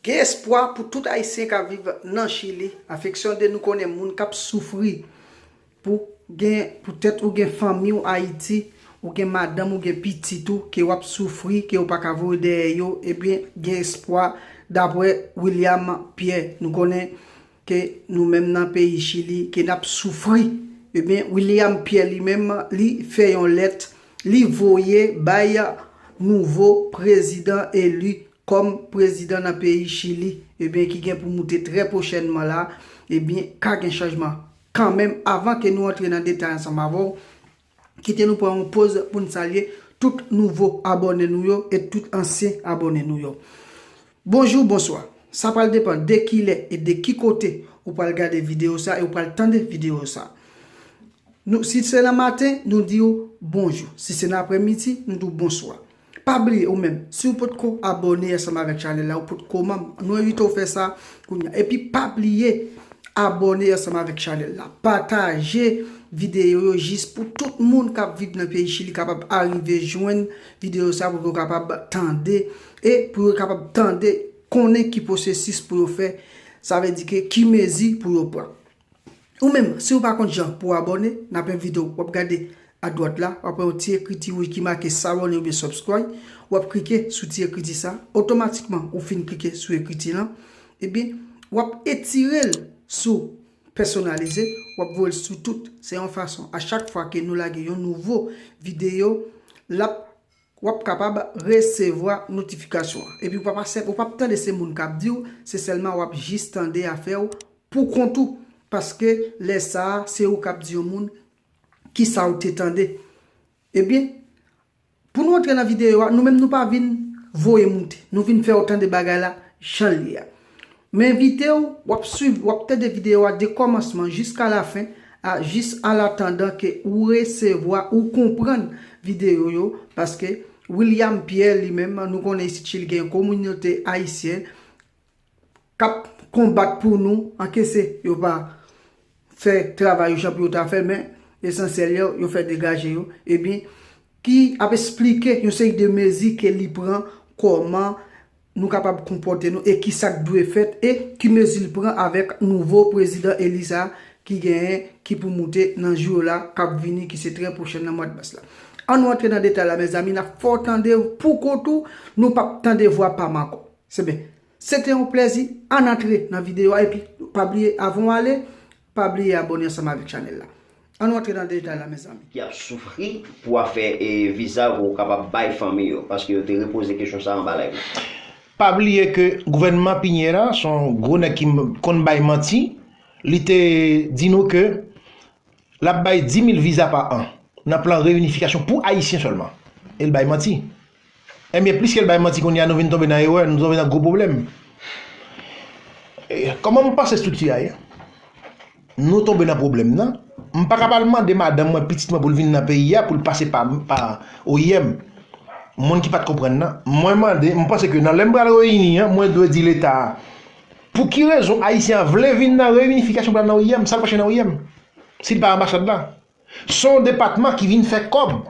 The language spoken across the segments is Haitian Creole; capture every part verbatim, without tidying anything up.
Gen espwa pou tout Ayisyen k ap viv nan Chili. Afeksyon de nou konnen moun k ap soufri pou gen, poutèt ou gen fanmi w Ayiti, ou gen madanm, ou gen pitit ou, ke w ap soufri, ke w pa ka voye dèyè yo, ebyen, gen espwa, daprè William Pierre. Nou konnen ke nou menm nan peyi Chili, ke n ap soufri. Ebyen, William Pierre li menm, li fè yon lèt, li voye bay nouvo prezidan eli kòm prezidan nan peyi Chili, ebyen, ki gen pou moute trè pwochènman la, ebyen, ka gen chanjman. Kanmenm, avan ke nou antre nan detay ansanm avè w, kite nou pran yon poz pou n salye tout nouvo abòne nou yo e tout ansyen abòne nou yo. Bonjou, bonswa. Sa pral depann de ki lè e de ki kote ou pral gade videyo sa e ou pral tande videyo sa. Nou, si se nan maten, nou di w bonjou. Si se nan aprèmidi, nou di w bonswa. Pa bliye, ou menm, si w potko abòne ansanm avèk chanèl la, ou potko manm, nou envite w fè sa kounye a. Epi pa bliye abòne ansanm avèk chanèl la. Pataje videyo yo jis pou tout moun k ap viv nan peyi Chili kapab arive jwenn videyo sa pou yo kapab tande e pou yo kapab tande konnen ki pwosesis pou yo fè. Sa vle di ke ki mezi pou yo pran. Ou menm, si w pa konn jan pou w abòne, n ap envite w, w ap gade adwat la, w ap wè yon ti ekriti wouj ki make s'abonner oubyen subscribe, w ap klike sou ti ekriti sa, otomatikman ou fin klike sou ekriti lan, ebyen, w ap etire l sou pèsonalize, w ap voye l sou tout. Se yon fason, a chak fwa ke nou lage yon nouvo videyo, l ap, w ap kapab resevwa notifikasyon an. Epi w p ap, w p ap tande se moun k ap di w, se sèlman w ap jis tande afè w pou kont ou, paske lè sa a, se ou k ap di yon moun kisa w te tande. Ebyen, pou nou antre nan videyo a, nou menm nou pa vin voye moute. Nou vin fè w tande bagay la jan l ye a. M envite w, w ap swiv, w ap tande videyo a de kòmansman jiska lafen, a, jis an atandan ke ou resevwa, ou konprann videyo yo, paske William Pierre li menm, nou konnen isit Chili gen yon kominote ayisyen k ap konbat pou nou, anke se yo pa fè travay yo jan pou yo ta fè, men esansyèl yo, yo fè degaje yo, ebyen, ki ap esplike yon seri de mezi ke li pran, kòman nou kapab konpòte nou e ki sa k dwe fèt e ki mezi l pran avèk nouvo prezidan eli sa a ki genyen, ki pou moute nan jou yo la k ap vini, ki se trè pwochen nan mwa mas la. An nou antre nan detay la, mezanmi, n ap fè w tande pou kont ou, nou p ap tande vwa pa m ankò. Se byen. Se te yon plèzi. Ann antre nan videyo a epi pa bliye, avan w ale, pa bliye abòne ansanm avèk chanèl la. An nou antre nan detay la, mezanmi. Ki ap soufri pou afè, e, viza pou kapab bay fanmi yo, paske yo te repoze kesyon sa a anba live la. Pa bliye ke gouvènman Piñera se yon gwo nèg ki m-, konn bay manti. Li te di nou ke l ap bay dis mil viza pa an nan plan reyinifikasyon pou Ayisyen sèlman. E l bay manti. Ebyen, pliske l bay manti kounye a, nou vin tonbe nan erè, nou tonbe nan gwo pwoblèm. E, kòman m panse estrikti a ye? Nou tonbe nan pwoblèm nan. M pa ka pa al mande madanm mwen, pitit mwen pou l vin nan peyi a, pou l pase pa, pa O I M. Moun ki pa t konprann nan, mwen mande, m panse ke nan lè m pral reyini an, mwen dwe di Leta a, pou ki rezon Ayisyen an vle vin nan reyinifikasyon pou l al nan O I M, sa l fè nan O I M, si l pa anbasad la? Se yon depatman ki vin fè kòb.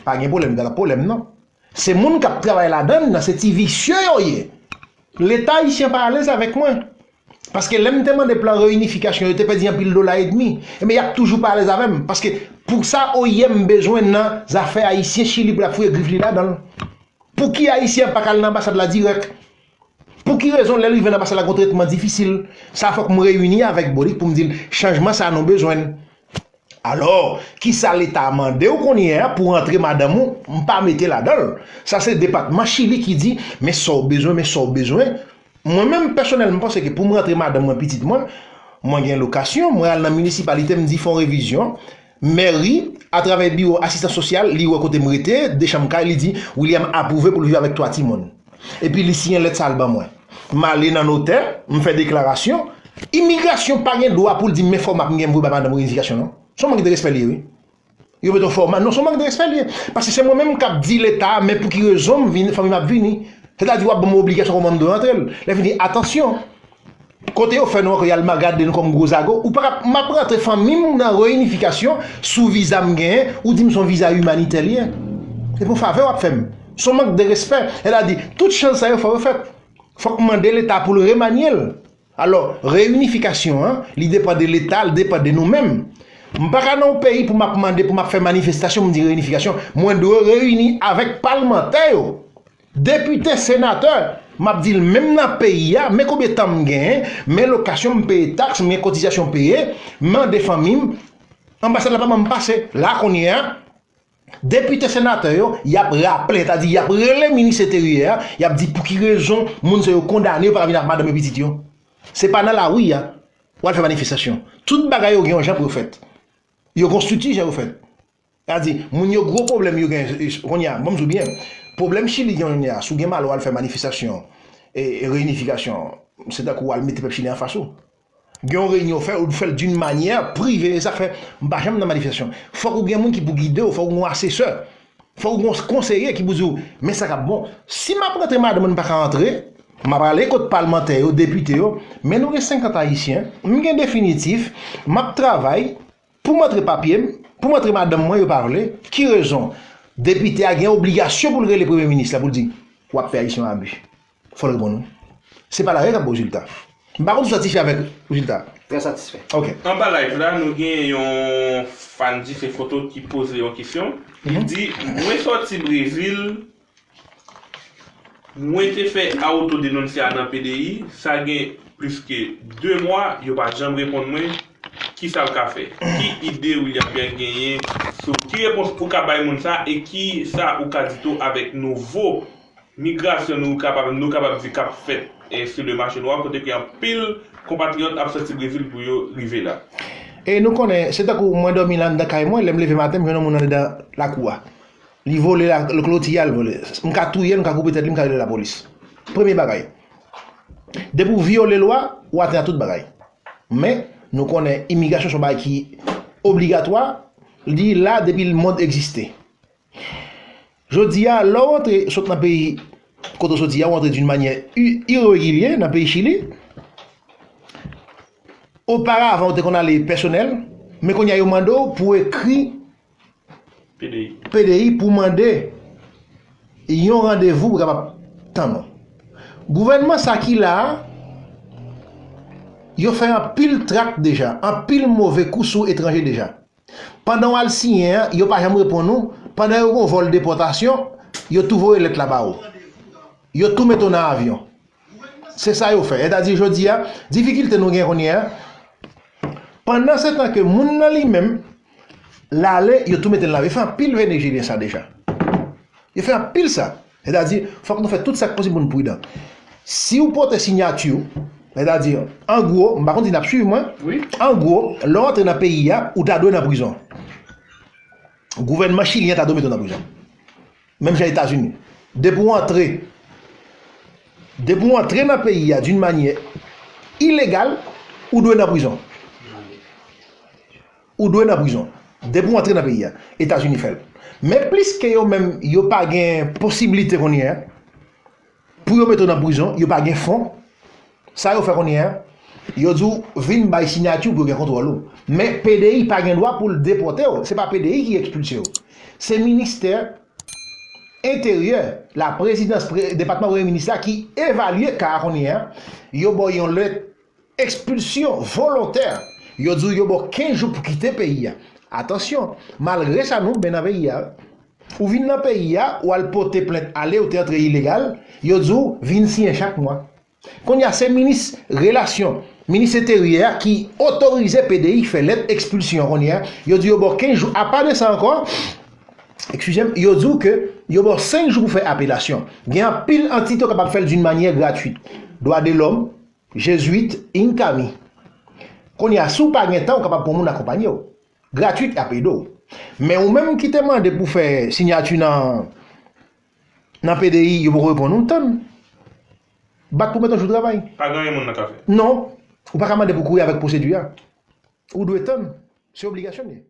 Pa gen pwoblèm, pa gen pwoblèm non. Se moun k ap travay ladan l nan, se ti visye yo ye. Leta ayisyen pa alèz avèk mwen. Paske lè m te mande plan reyinifikasyon, yo te pèdi anpil dola edmi. Ebyen, y ap toujou pa alèz avè m. Paske pou sa O I M bezwen nan zafè ayisyen Chili pou l ap fouye grif li ladan l? Pou ki Ayisyen an pa ka al nan anbasad la dirèk? Pou ki rezon lè l rive nan anbasad la gon tretman difisil? Sa fòk m reyini avèk Boric pou m di l, chanjman sa a nou bezwen l. Alò, kisa Leta a mande w kounye a pou rantre madanm ou? M pa mete ladan l. Sa se depatman Chili ki di, men sa w bezwen, men sa w bezwen. Mwen menm, pèsonèl, m panse ke pou m rantre madanm mwen, pitit mwen, mwen gen lokasyon, mwen al nan minisipalite, m di fè yon revizyon. Mèri, atravè biwo asistans sosyal, li wè kote m rete, de chanm kay, li di, William apwouve pou l viv avèk twa timoun. Epi li siyen lèt sa a, l ban mwen. M ale nan notè, m fè deklarasyon. Imigrasyon pa gen dwa pou l di m men fòma pou m gen pou bay madanm reyinifikasyon non. Se yon mank de respè li ye, wi. Yo mete yon fòma. Non, se yon mank de respè li ye. Paske se mwen menm k ap di Leta a, men pou ki rezon m vin, fanmi m ap vini. Sètadi w ap ban m yon obligasyon kòman m dwe rantre l. Lè fini, atansyon. Kote yo fè nou ankò, y al ma-, gade nou kòm gwo zago. Ou pa ka, m ap rantre fanmi m nan reyinifikasyon sou viza m genyen, ou di m se yon viza imanitè li ye. Se pou favè w ap fè m. Se yon mank de respè. Sètadi, tout chans sa yo fò yo fèt. Fòk mande Leta pou l remanye l. Alò, reyinifikasyon an, li depann de Leta, li depann de nou menm. M pa ka nan yon peyi pou m ap mande, pou m ap fè manifestasyon, m di reyinifikasyon. Mwen dwe reyini avèk palmantè yo. Depite, senatè, m ap di l menm nan peyi a, men konbyen tan m genyen, men lokasyon m peye taks, men kotizasyon m peye, mande fanmi m, anbasad la pa ban m pase. La kounye a, depite, senatè yo, y ap raple, sètadi y ap rele minis enteryè a, y ap di pou ki rezon moun sa yo kondane, yo pa ka vin ak madanm yo, pitit yo. Se pa nan lari a, w al fè manifestasyon. Tout bagay yo gen yon jan pou yo fèt. Yo konstitye jan yo fèt. Sètadi, moun yo gwo pwoblèm yo gen, kounye a, ban m di w byen, pwoblèm Chili gen kounye a, si w gen malè w al fè manifestasyon, e, e reyinifikasyon, se tankou w al mete pèp chilyen anfas ou. Gen yon reyinyon w fè, ou fè l d'une manière privée, e sa k fè m pa janm nan manifestasyon. Fòk ou gen moun ki pou gide w, fòk ou gen yon asesè, fòk ou gen yon konseye ki pou di w, men sa k ap bon. Si m ap rantre madanm mwen pa ka rantre, m ap ale kot palmantè yo, depite yo, men nou gen senkant ayisyen, m gen definitif, m ap travay, pou m antre papye m, pou m antre madanm mwen, yo pa vle. Ki rezon? Depite a gen obligasyon pou l rele premye minis la, pou l di, w ap fè ayisyen yo abi. Fò l reponn ou. Se pa lari k ap ba w rezilta. M pa konn si w satisfè avèk rezilta. Trè satisfè. Ok. Anba live la, nou gen yon fan di se foto ki poze yon kesyon. Li di, mwen sòti Brezil, mwen te fè autodénonciation nan P D I, sa gen plis ke de mwa, yo pa janm reponn mwen. Kisa l ka fè? Ki ide William Pierre genyen sou, ki repons ou ka bay moun sa, e ki sa ou ka di tou avèk nouvo migrasyon nou kapab, nou kapab di k ap fèt, e, sou le mache nwa, kote ke anpil konpatriyòt ap sòti Brezil pou yo rive la? E nou konnen, se tankou mwen dòmi la anndan kay mwen, lè m leve maten, m jwenn yon moun anndan lakou a. Li vole la, kloti a, l vole. M ka touye l, m ka koupe tèt li, m ka rele lapolis. Premye bagay. Depi w vyole lwa, w aten a tout bagay. Men, nou konnen imigrasyon se yon bagay ki obligatwa, li la depi lemonn egziste. Jodi a, lè w antre, sot nan peyi kote w soti a, w antre d'une manière i-, irrégulière nan peyi Chili. Oparavan, ou te konn ale pèsonèl, men kounye a, yo mande w pou w ekri P D I. P D I pou mande yon randevou pou kapab tann ou. Gouvènman sa ki la a, yo fè anpil trak deja, anpil move kou sou etranje deja. Pandan w al siyen an, yo pa janm reponn ou. Pandan yo gen yon vòl depòtasyon, yo tou voye lèt la ba ou. Yo tou mete w nan avyon. Se sa yo fè. Sètadi, jodi a, difikilte nou gen kounye a, pandan se tan ke moun nan li menm, l ale, yo tou mete l nan avyon. Yo fè anpil Venezyelyen sa deja. Yo fè anpil sa. Sètadi, fòk nou fè tout sa k posib pou nou pridan. Si w pote siyati w, sètadi, an gwo, m pa konn si n ap swiv mwen, wi, an gwo, lè w antre nan peyi a, ou ta dwe nan prizon. Gouvènman chilyen ta dwe mete w nan prizon. Menm jan Etazini. Depi w antre, depi w antre nan peyi a d'une manière illégale, ou dwe nan prizon. Ou dwe nan prizon. Depi w antre nan peyi a, Etazini fè l. Men plis ke yo menm, yo pa gen posiblite kounye a, pou yo mete w nan prizon, yo pa gen fon. Sa yo fè kounye a, yo di w vin bay siyati w pou yo gen kontwòl ou. Men P D I pa gen dwa pou l depòte w. Se pa P D I ki ekspilse w. Se ministè Enteryè, la prezidans, pre-, depatman premye minis la ki evalye ka a kounye a. Yo ba w yon lèt ekspilsyon volontè. Yo di w yo ba w kenz jou pou kite peyi a. Atansyon, malgre sa nou ben nan peyi a. Ou vin nan peyi a, ou al pote plent ale, ou te antre ilegal, yo di w vin siyen chak mwa. Kounye a se minis relasyon, minis enteryè a ki otorize P D I fè lèt ekspilsyon kounye a. Yo di yo ba w kenz jou. Apa de sa ankò, ekskize m, yo di w ke yo ba w senk jou pou fè apelasyon. Gen anpil antite w kapab fè l d'une manière gratuite. Dwa de lòm, Jezwit, Inkami. Kounye a, si w pa gen tan, ou kapab pran moun akonpanye w. Gratuit, y ap ede w. Men ou menm ki te mande pou fè siyati nan, nan P D I, yo poko reponn ou, tann. Bat pou mete w jou travay. Pa gen anyen moun nan ka fè. Non. Ou pa ka mande pou kouri avèk pwosedi a. Ou dwe tann. Se obligasyon l ye.